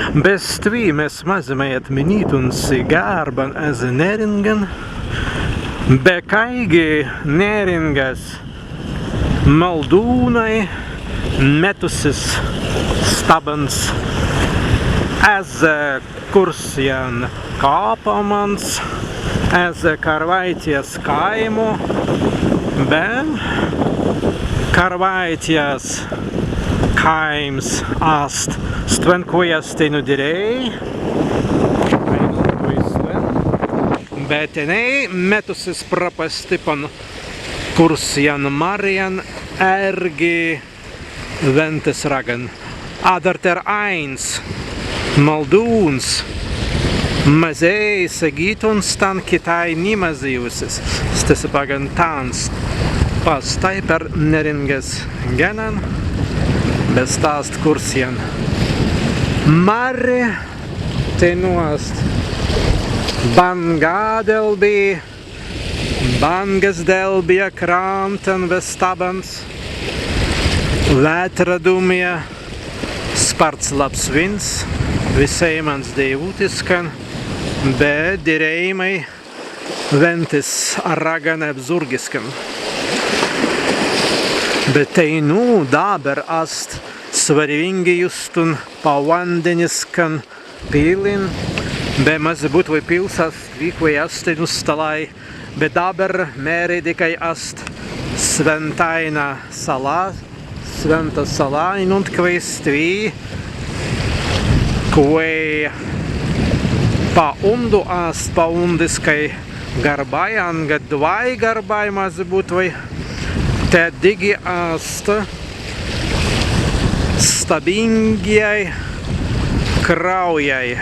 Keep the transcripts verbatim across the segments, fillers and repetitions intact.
Be stwi mes mazīmai etminītun si garban ezze Nēringan, be kāigi Nēringas maldūnai metusis stabans ezze Kursjan kāpamans, ezze Karwaitjas kāimu, be Karwaitjas kāims ast stwen, kwēi as teinū dirēi. Be tenēi metusis prapastippan Kursjan marjan ērgi Wēntis ragan. Adder tēr aīns maldūns mazēi segītun stan, kitāi ni mazīwusis. Stesse paggan tāns pastāi per Nēringas gennan, be sta ast Kursjan mari. Teinū ast bāngadelbi, bāngas delbja krantan be stabans. Wētra dumja, spārts labs wīns, wisēimans deiwūtiskan, be dirēimai Wēntis ragan ebzūrgiskan. Be teinū dabber ast swarewīngi justun pawāndeniskan pillin, be mazzi būtwei pills ast stwi, kwēi as teinū stalāi, be dabber mēri dikkai ast Swēntaina salā, Swēnta salā, ainuntkawēi stwi, kwēi paundu ast paundiskai garbai, anga dwāi garbai mazzi būtwei, tēt dīgi ast stabīngjai kraujai.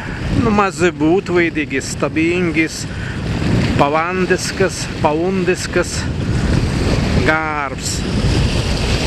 Nu, mazzi būtwei dīgi stabīngis pawāndiskas, paundiskas garbs.